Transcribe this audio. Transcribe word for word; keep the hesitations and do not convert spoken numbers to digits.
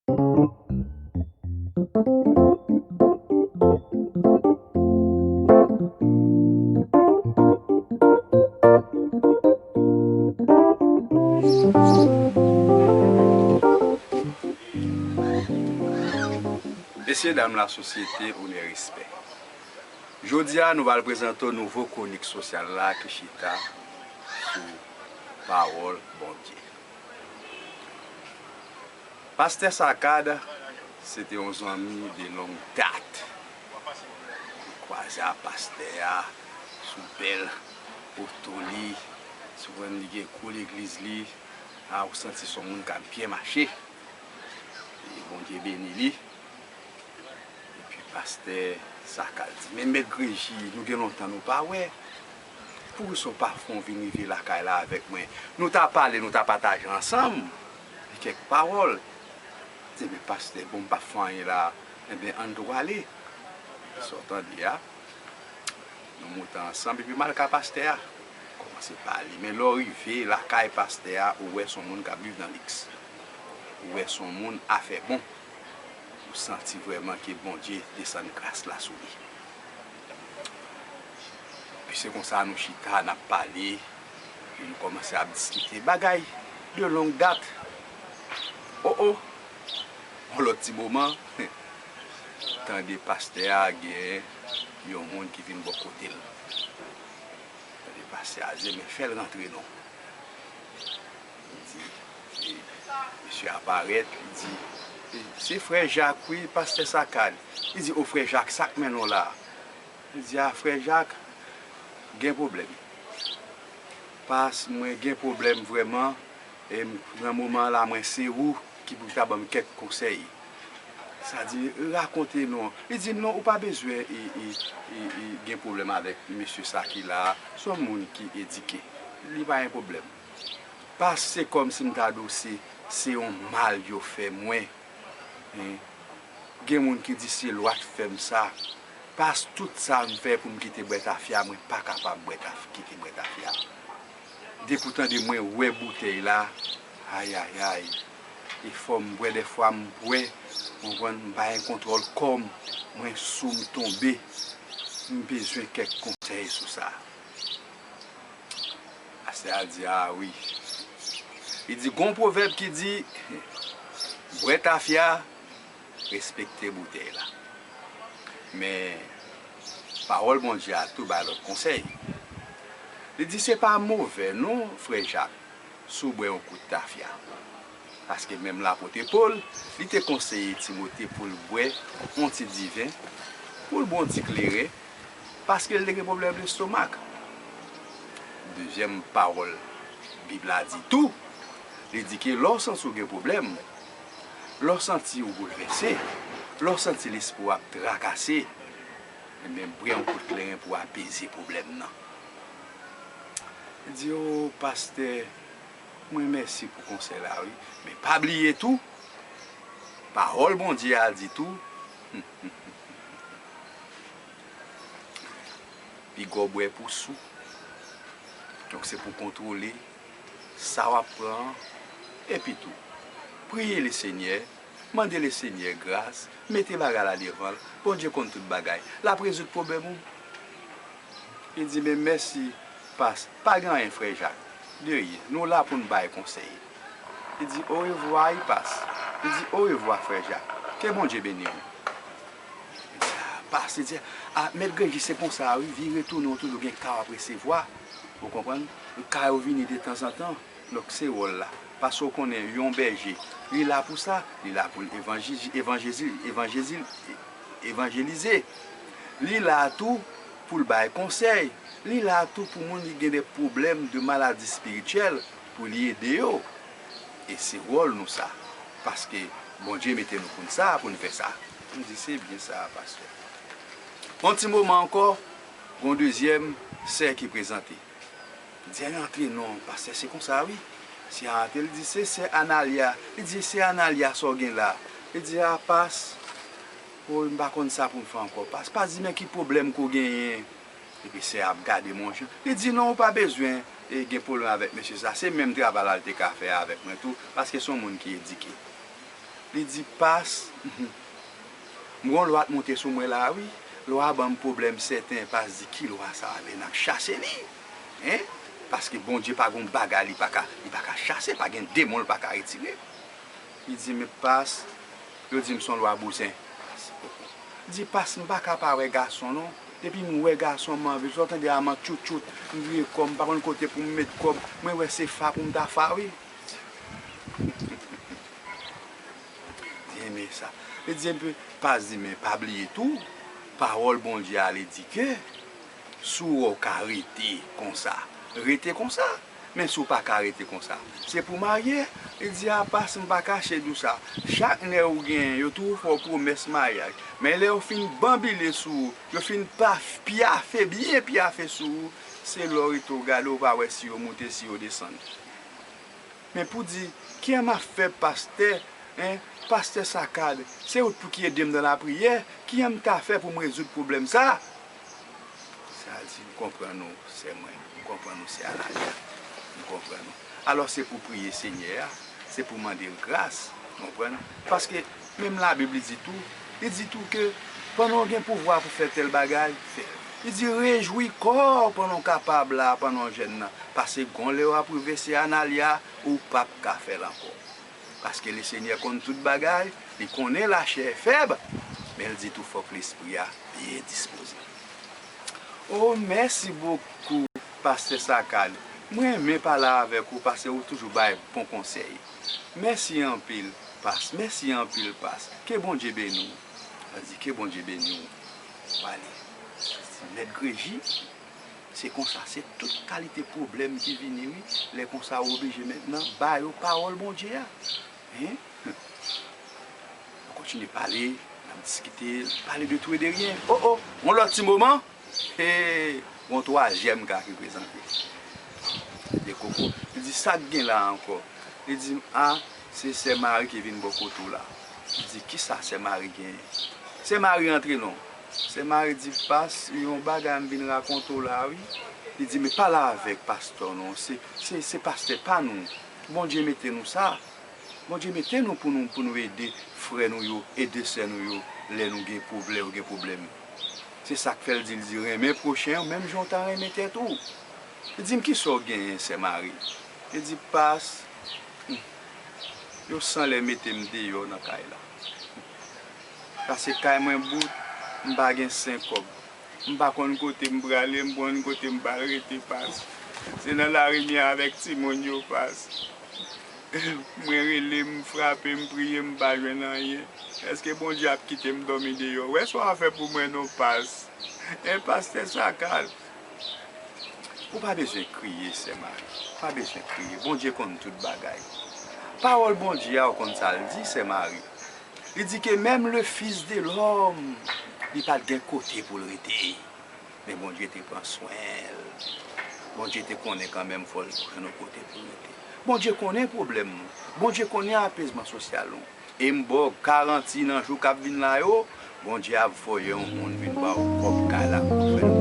Mesye dam lasosyete, onè, respè. Jodi a, nou pral prezante w nouvo kwonik sosyal la ki chita sou pawòl Bondye. Pastè Sakad, se te yon zanmi de long dat. Ou kwaze a pastè a sou bèl oto li, sou pwen li gen kou legliz li, a ou santi se yon moun k ap byen mache. E Bondye beni li. Epi pastè Sakal di, "Men Mèt Greji, nou gen lontan nou pa wè. Poukisa w pa fè w vin rive lakay la avèk mwen? Nou ta pale, nou ta pataje ansanm kèk pawòl." Di, "Men pastè, bon, m p ap fè anyen la. Enben, ann tou ale." Sa w tande a, nou moute ansanm, epi m al ka pastè a. Kòmanse pale. Men lè w rive lakay pastè a, ou wè se yon moun k ap viv nan liks. Ou wè se yon moun afè bon. Ou santi vrèman ke Bondye desann gras la sou li. Epi se konsa nou chita, n ap pale, epi nou kòmanse ap diskite bagay de long dat. O, o! Yon lòt ti moman, tande pastè a gen yon moun ki vin bò kote l. Tande pastè a di, "Men fè l rantre non." Li di, e, mesye a parèt, li di, "E, se frè Jak wi, pastè Sakad." Li di, "O frè Jak, sa k mennen w la a?" Li di, "A, frè Jak, gen pwoblèm. Pas, mwen gen pwoblèm vrèman, e m, nan moman an la, mwen se ou ki pou ta ban m kèk konsèy." Sa di, "Rakonte non." Li di, "Non, ou pa bezwen e, e, e, e, gen pwoblèm avèk mesye sa ki la a. Se yon moun ki edike. Li pa gen pwoblèm. Pas, se kòmsi m ta di w se, se yon mal yo fè mwen. Hein? Gen moun ki di se lwa k fè m sa. Pas, tout sa m fè pou m kite bwè tafya, mwen pa kapab bwè taf-, kite bwè tafya. Depi w tande mwen wè boutèy la, ayayay. E fò m bwè, dèfwa m bwè, w konprann, m pa gen kontwòl kò m, mwen sou, m tonbe. M bezwen kèk konsèy sou sa." Pastè a di, "A wi." Li di, "Gon pwovèb ki di, bwè tafya, respekte boutèy la." Men, pawòl Bondye a tou bay lòt konsèy. Li di, "Se pa move non, frè Jak, si w bwè yon kout tafya." Paske menm lapot Pòl, li te konseye Timote pou l bwè yon ti diven, pou l bwè yon ti kleren, paske l te gen pwoblèm lestomak. Dezyèm pawòl Bib la di tou, li di ke lè w santi w gen pwoblèm, lè w santi w boulvèse, lè w santi lespri w ap trakase, ebyen, bwè yon kout kleren pou w apeze pwoblèm nan. Li di, "O, pastè, mwen mèsi pou konsèy la, wi. Men pa bliye tou, pawòl Bondye a di tou, piga w bwè pou sou. Donk, se pou w kontwole sa w ap pran an. Epi tou, priye Lesenyè, mande Lesenyè gras, mete bagay la devan l. Bondye konn tout bagay. L ap rezoud pwoblèm ou." Li di, "Men mèsi, pas. Pa gen anyen, frè Jak. De ryen. Nou la pou n bay konsèy." Li di, "Orevwa, wi, pas." Li di, "Orevwa, frè Jak. Ke Bondye beni w." Li di, "A, pas." Li di, "A, Mèt Greji, se konsa, wi. Vire tounen w toujou gen ka w ap resevwa. Ou konprann? Ka yo vini detanzantan." Donk, se wòl la. Paske w konnen, yon bèje, li la pou sa. Li la pou l evanji-, evanjezi-, evanjezi-, evanjelize. Li la tou pou l bay konsèy. Li la tou pou moun ki gen de pwoblèm de maladi espirityèl, pou li ede yo. E se wòl nou sa. Paske Bondye mete nou pou n sa, pou n fè sa. M di, "Se byen sa, pastè." Yon ti moman ankò, yon dezyèm sè ki prezante. Li di, "Al antre non, pastè, se konsa wi." Sè a antre, li di, "Se sè Analya." Li di, "Sè Analya, sa w gen la?" Li di, "A, pas, o, m pa konn sa pou m fè ankò, pas. Pas, di men ki pwoblèm ke w genyen." Epi sè a ap gade m yon jan. Li di, "Non, ou pa bezwen, e, gen pwoblèm avèk mesye sa. Se menm travay la l te ka fè avèk mwen tou, paske se yon moun ki edike." Li di, "Pas, m gon lwa t monte sou mwen la wi. Lwa a ban m pwoblèm sèten." Pas di, "Ki lwa sa a? Men n ap chase li. Hein? Paske Bondye pa gon bagay li pa ka, li pa ka chase, pa gen demon l pa ka retire." Li di, "Men pas, yo di m se yon lwa bouzen." Pas, oh, oh. Li di, "Pas, m pa ka pa wè gason non. Depi m wè gason, m anvi l. Sa w tande a, m an tchoutchout, m vire kò m, m pa konn kote pou m met kò m. Mwen wè se fa pou m ta fa wi." Li renmen sa. Li di, "Enben, pas di, men pa bliye tou, pawòl Bondye a, li di ke si w wè w ka rete konsa, rete konsa. Men si w pa ka rete konsa, se pou w marye." Li di, "A pas, m pa kache di w sa. Chak nèg ou genyen, yo toujou fè w pwomès maryaj. Men lè yo fin banbile sou ou, yo fin pa, pyafe, byen pyafe sou ou, se lè w rete w gade, w pa wè si yo moute, si yo desann." Men pou di, kiyè m ap fè pastè, en, pastè Sakad, se ou t pou ki ede m nan lapriyè, kiyè m ta fè pou m rezoud pwoblèm sa? Sa di, m konprann ou, sè mwen, m konprann ou, sè Analia, m konprann ou. Alò se pou priye Senyè a, se pou mande l gras, w konprann? Paske menm Labib li di tou, li di tou ke pandan w gen pouvwa pou fè tèl bagay, fè l. Li di, rejwi kò w pandan w kapab la, pandan w jèn nan. Paske gon lè w ap rive, sè Analia, ou p ap ka fè l ankò. Paske Lesenyè konn tout bagay, li konnen lachè fèb, men l di tou fòk lespri a byen dispoze. Oh, mèsi bokou, pastè Sakad. Mwen renmen pale avèk ou paske ou toujou bay bon konsèy. Mèsi anpil, pas. Mèsi anpil, pas. Ke Bondye beni w. Sa di, ke Bondye beni w. W ale. Mèt Greji, se konsa, se tout kalite pwoblèm ki vini, wi. Lè konsa, ou oblije mentnan ba yo pawòl Bondye a. Hein? Nou kontinye pale, n ap diskite, pale de tou e de ryen. Oh, oh, yon lòt ti moman, e yon twazyèm ka ki prezante. De koko. Li di, sa k gen la ankò? Li di, a, se sè Mari ki vin bò kote w la. Li di, kisa sè Mari genyen? Sè Mari antre non. Sè Mari di, pas, yon bagay m vin rakonte w la, wi. Li di, men pale avèk pastè w non. Se, se, se pastè pa nou. Bondye mete nou sa. Bondye mete nou pou nou, pou nou ede frè nou yo, ede sè nou yo, lè nou gen pwoblèm, yo gen pwoblèm. Se sa k fè l di, l di, renmen pwochen w menm jan w ta renmen tèt ou. Li di m, kisa w genyen, sè Mari? Li di, pas, hmm, yo san lè mete m deyò nan kay la. Paske kay mwen bout, m pa gen senk kòb. M pa konn kote m prale, m konn kote m pral rete, pas. Se nan lari m ye avèk timoun yo, pas. Mwen rele, m frape, m priye, m pa jwenn anyen. Èske Bondye ap kite m dòmi deyò? Wè sa w ap fè pou mwen non, pas. En pastè Sakal. Ou pa bezwen kriye, sè Mari. Ou pa bezwen kriye. Bondye konn tout bagay. Pawòl Bondye a, ou konn sa l di, sè Mari? Li di ke menm le Fils de l'homme, li pa t gen kote pou l rete. Men Bondye te pran swen l. Bondye te konnen kanmenm fò l jwenn yon kote pou l rete. Bondye konnen pwoblèm nou. Bondye konnen apezman sosyal nou. E m ba w garanti nan jou k ap vin la yo, Bondye ap voye yon moun vin ba w kòb kay la pou w fè l.